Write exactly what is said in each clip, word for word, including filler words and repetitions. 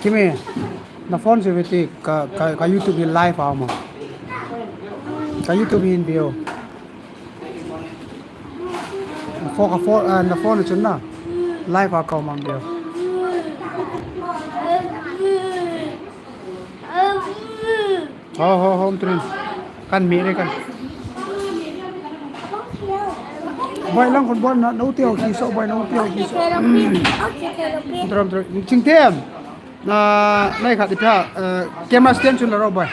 Kimi, na phone chu veti ka, ka, ka YouTube hi live a um a. Ka YouTube hi in view. Na phone, ka phone, ah, na phone chu na live a ka um a view. Ho, ho, ho, um trin. Kan mi re kan. Boi lang kon bon na, na u teo ki so, boi na u teo ki so. Trom, trom. Ching tem. Na, nai khat ipia, eh, camera stand chun la ro boi.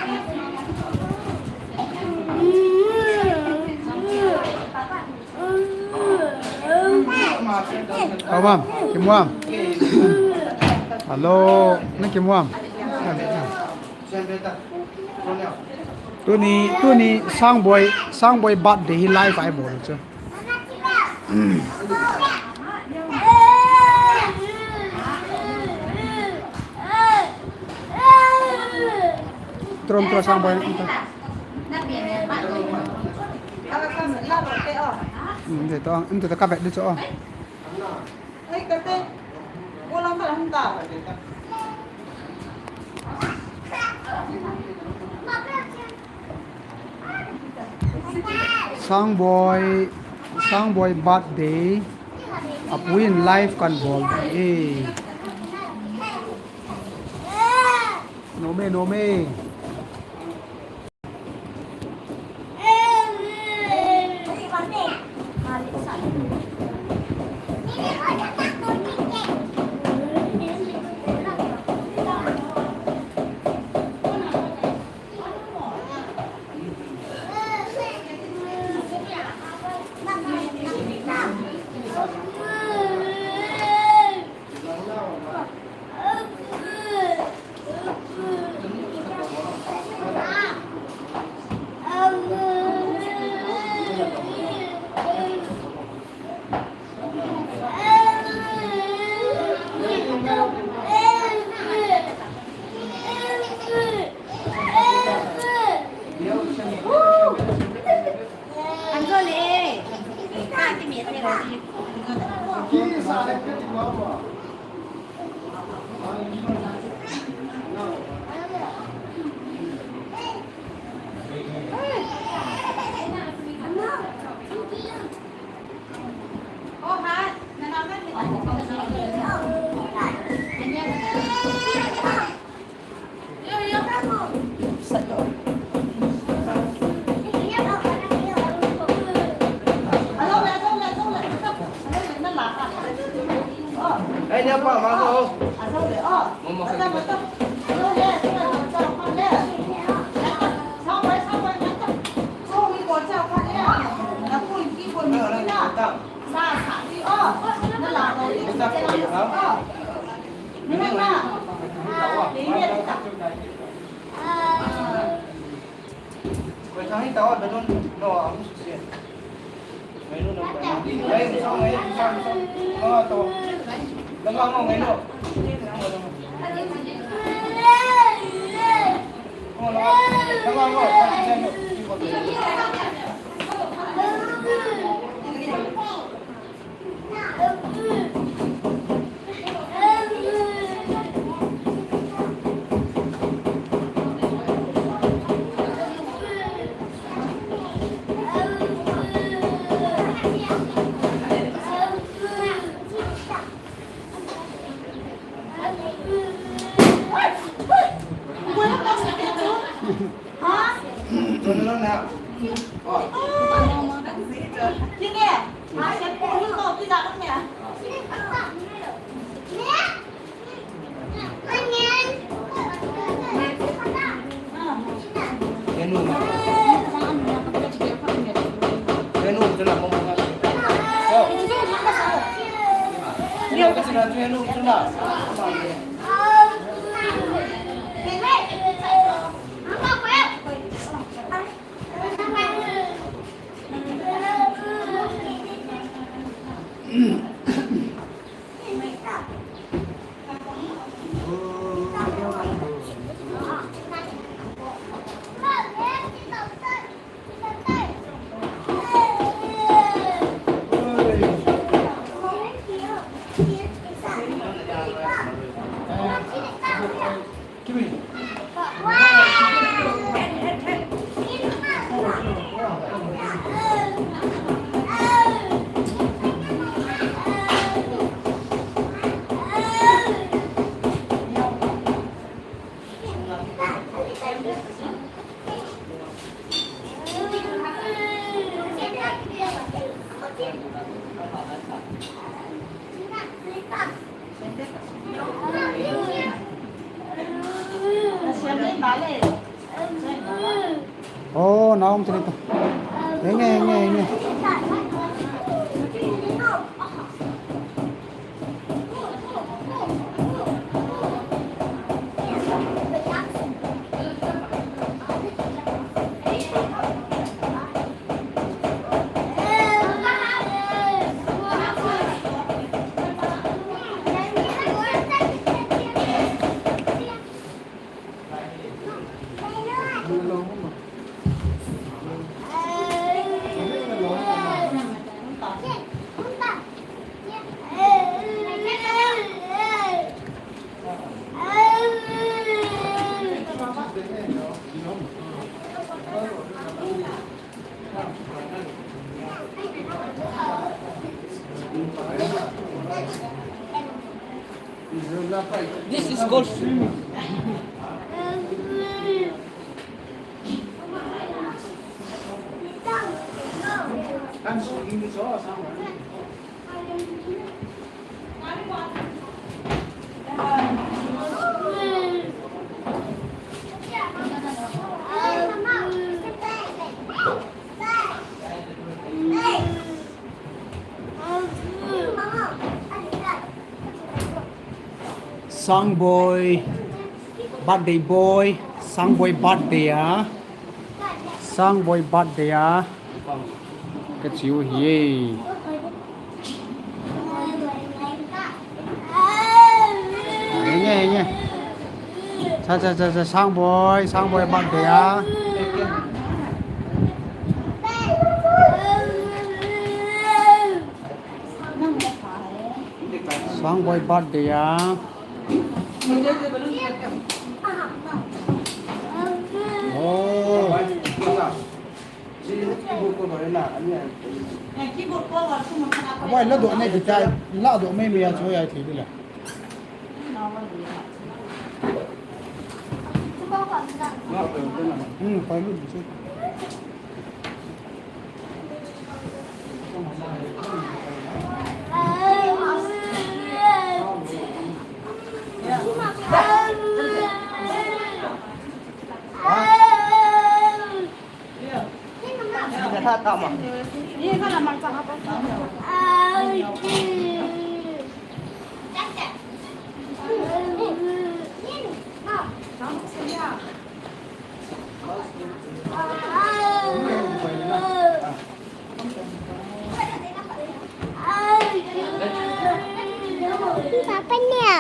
Awam, kimuam. Hello, na kimuam. Tuni, tuni Sangboi, Sangboi birthday hi live a i bol chu. Trom trom Sangboi. Hmm, dito, dito ka bet dito. Sangboi, Sangboi birthday. Apuin live kan bol. Eh. Nome, nome. Henge, henge, henge. This is called swimming. Sangboi, birthday boy, Sangboi birthday ah. Sangboi birthday ah. Ka chiu hi. Nge, nge. Cha, cha, cha, cha, Sangboi, Sangboi birthday ah. Sangboi birthday ah. Oh. Aboi, la do nei kitai, la do mei mei a chu ai thei dile. Hmm, pai lu chu. Papa Noel.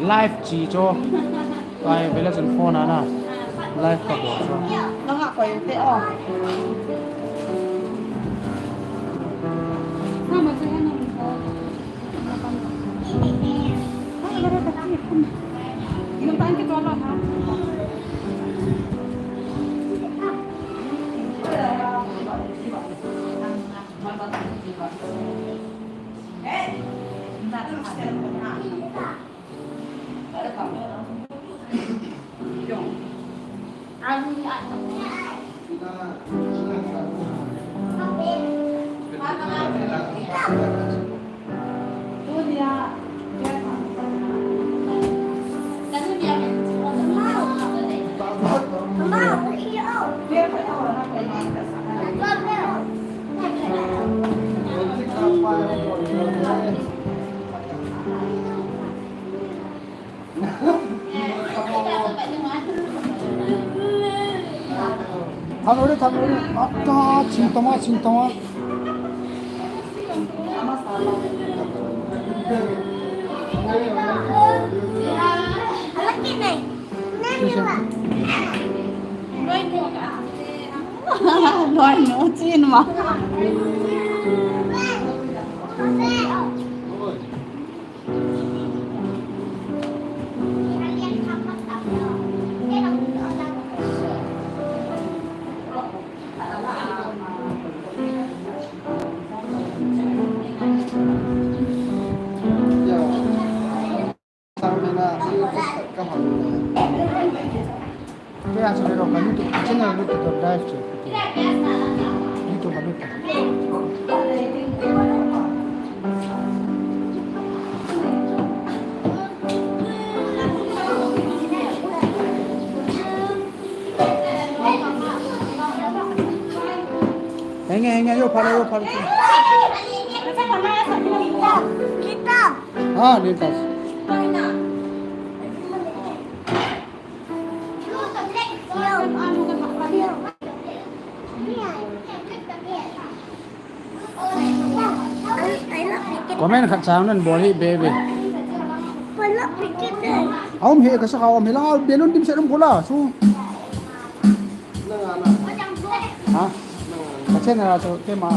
Live chi cho. Ai, vele chun phone ana. Live ka bol cho. Nanga koi te o. Thanore, thanore. Akka, chingtama, chingtama. Loi no chin ma. Kaya sa pero ka YouTube channel, YouTube live check. YouTube, YouTube. Henge, henge, yo paro, yo paro. Kita. Ah, lintas. Comment khat chang nan bol hi, baby. Aum hi ka sa ka um hi la, balloon dim set um kula, su. Ha? Ka channel a chu keima.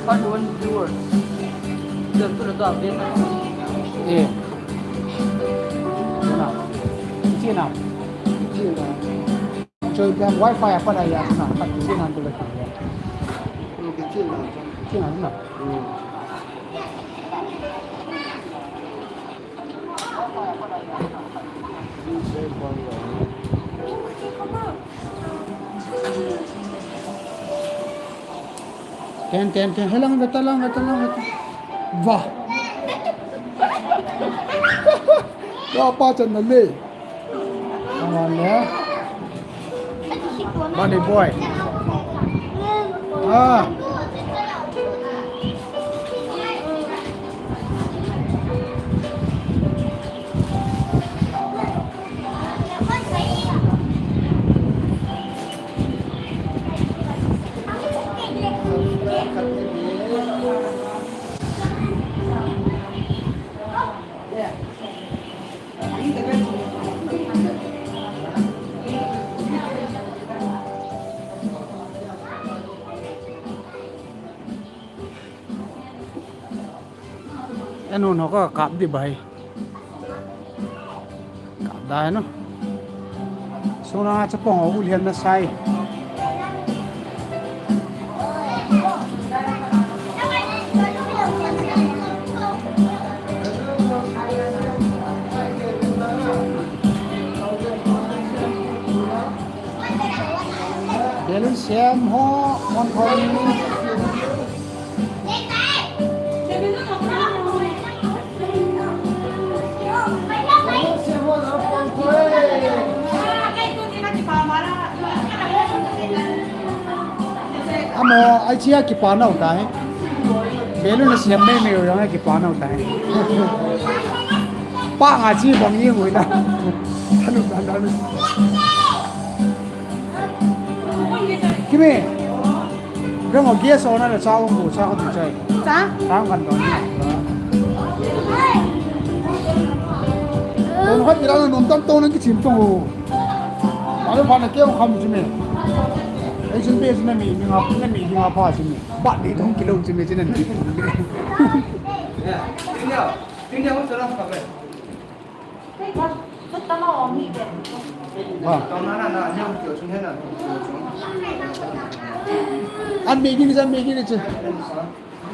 Ka don viewer. Don tu la tu a ven na. Eh. Na. China. China. Choi kan wifi apa dah ya, na, kat sini nanti lagi. Hmm, kecil lah. Kecil lah, na. Hmm. Ten, ten, ten. Helang, gata lang, gata lang, gata. Wah. Wah, apa chan na le? Come on, yeah. Money boy. Ah. Anu no ko kap di bai. Kap dai no. Suna chapang ho ulian na sai. Balloon sem ho, mon thon. Amo, ai chia kipa nau tai. Balloon sem mei mei jong kipa nau tai. Pa nga chi bang yi ngui na. Tanu, tanu, tanu. Kimi. Rang o gas on na le cha ong bu cha kan chai. Cha? Cha kan don. Ton hot kira na nom tam ton na kichim tong o. Alo pa na ke ong kham chime. Ei chun pe chime mi mi nga na mi mi nga pa chime. Ba di tong kilo chime chine ni. Yeah. Tingya. Tingya ko chalang pa pe. Wow. An mi gini, an mi gini chu.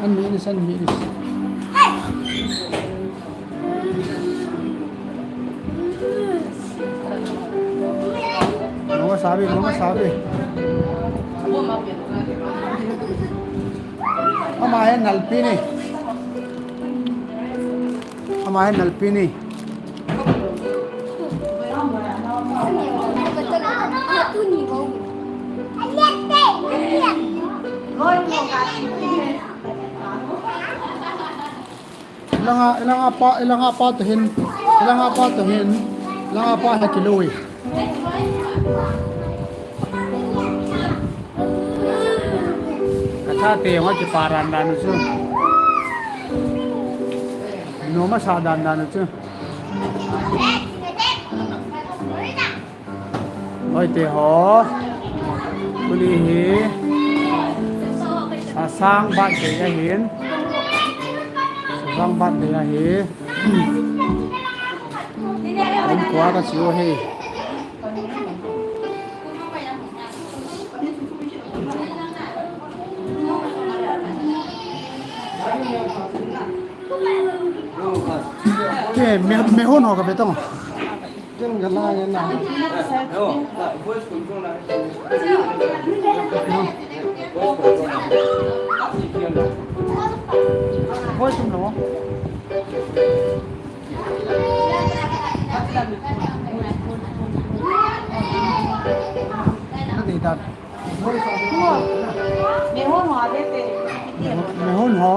An mi ni, an mi ni. Nunga sabi, nunga sabi. Ama hi nalpi ni. Ama hi nalpi ni. Ilanga, ilanga pa, ilanga pa toh hin, ilanga pa toh hin, ilanga pa ha kiloi. Ka chate jong akipa dan dan u chu. Nom asa dan dan u chu. Hoite ho. Tuni hi Sasang birthday ahin. Sasang birthday ahi. Kum kua kache u ahi. Ke, me, mehon ho kave tong. Ken gala nge na. Voice tum lo. Ka dei dan. Mehon ho ave te. Mehon ho.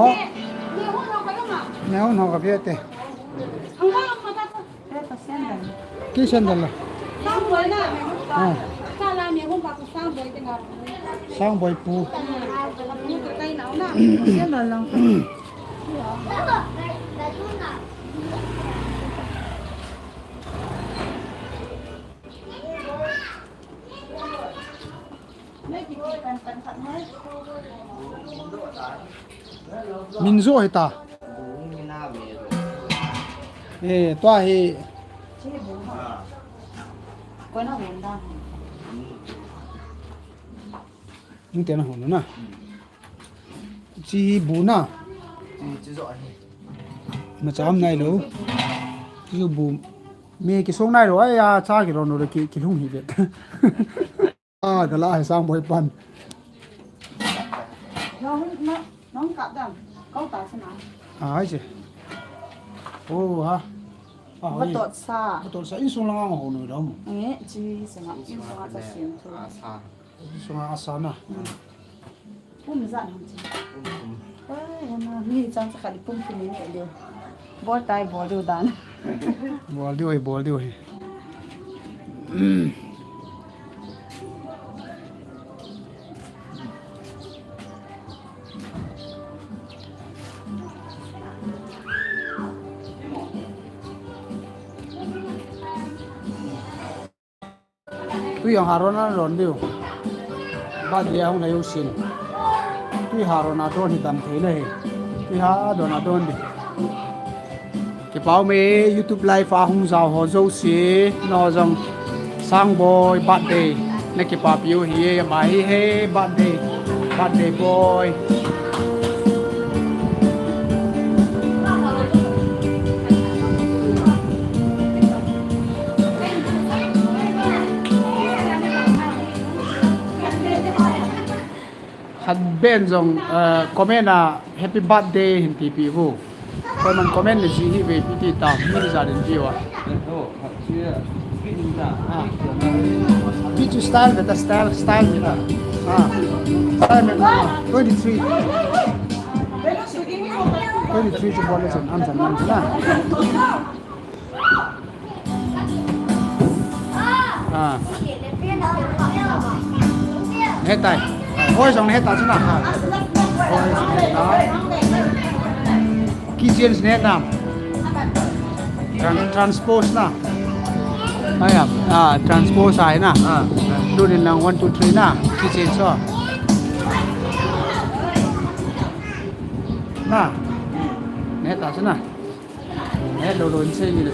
Mehon ho kave te. Ki sandal la. Sangboi na. Ah. Sala mehon pa ko Sangboi te nga. Sangboi pu. Pu te kai na na. Sandal lang. Min jo hita. Eh, tua hi. Nung tena hon na. Chi bu na. Macham nai lo. Chi bu. Mi kisong nai lo. Ai ya cha kilon lo ki, kilung hi vet. Ah, gala hai Sangboi pan. Nong, nong, nong kap dam. Kau ta sana. Ah, hai che. Oh, ha. Ah, oi. Batot sa. Batot sa. Insung lang ang ho no dam. Eh, chi sana. Insung asa siam tu. Asa. Insung asa na. Pum jat ham chi. Pum, pum. Ai, ama, mi chang sa khat pum pum ni deu. Bol tai, bol diu dan. Bol diu hi, bol diu hi. Tui jong ha don a don diu. Birthday a hung lei u sin. Tui ha don a don hi tam thei le hi. Tui ha don a don di. Kipa ume YouTube live a hung jao ho jouse. No jong Sangboi birthday. Na kipapi u hi e, ama hi he birthday. Birthday boy. Khat ben jong, eh, comment a happy birthday hin tipi vo. Koiman comment le ji hi ve pi ti ta, mi ja den ji wa. Pi chu style beta style, style beta. Ah. Style beta. Twenty-three. Twenty-three chu bol le chen, am chen, am chen na. Ah. Hetai. Voice jong hetai chu na. Voice hetai. Key change ne na. Tran-, transpose na. Ai ya, ah, transpose ai na. Ah. Tuni lang one, two, three na. Key change so. Na. Hetai chu na. Hello, lo, in sei ni le.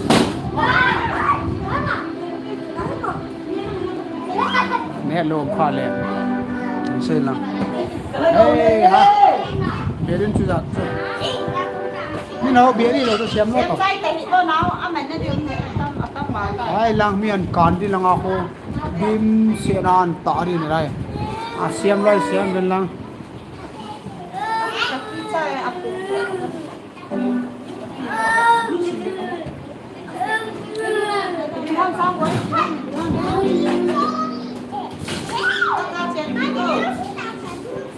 Hello, khale. Sei lang. Hey, ha. Balloon chu jat chu. Ni nau balloon lo to siam lo to. Ai lang mi an kan di lang a ko. Dim se nan ta di ni lai. A siam lai siam den lang.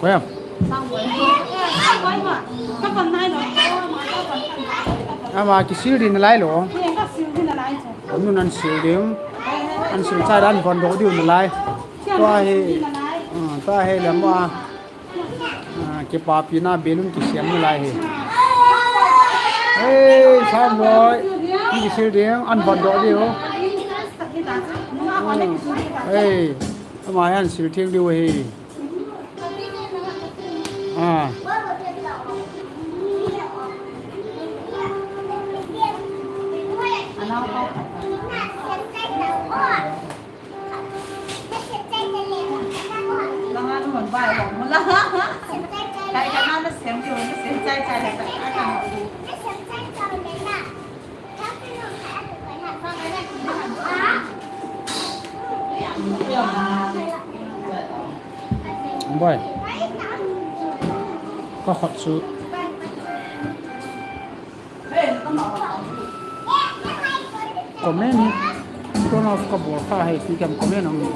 Koya. Ama kisil din lai lo. Anu nan sil din. An sil cha dan von do diu nalai. Tua he. Ah, tua he le ma. Ah, kipapi na balloon kisiam nalai he. Hey, Sam boy. Ni kisil din an von do diu. Hey, ama han sil thing diu he. Ah. Boy. Ka khot chu. Comment hi turn off kabol kha hei, ti kam comment ang ni.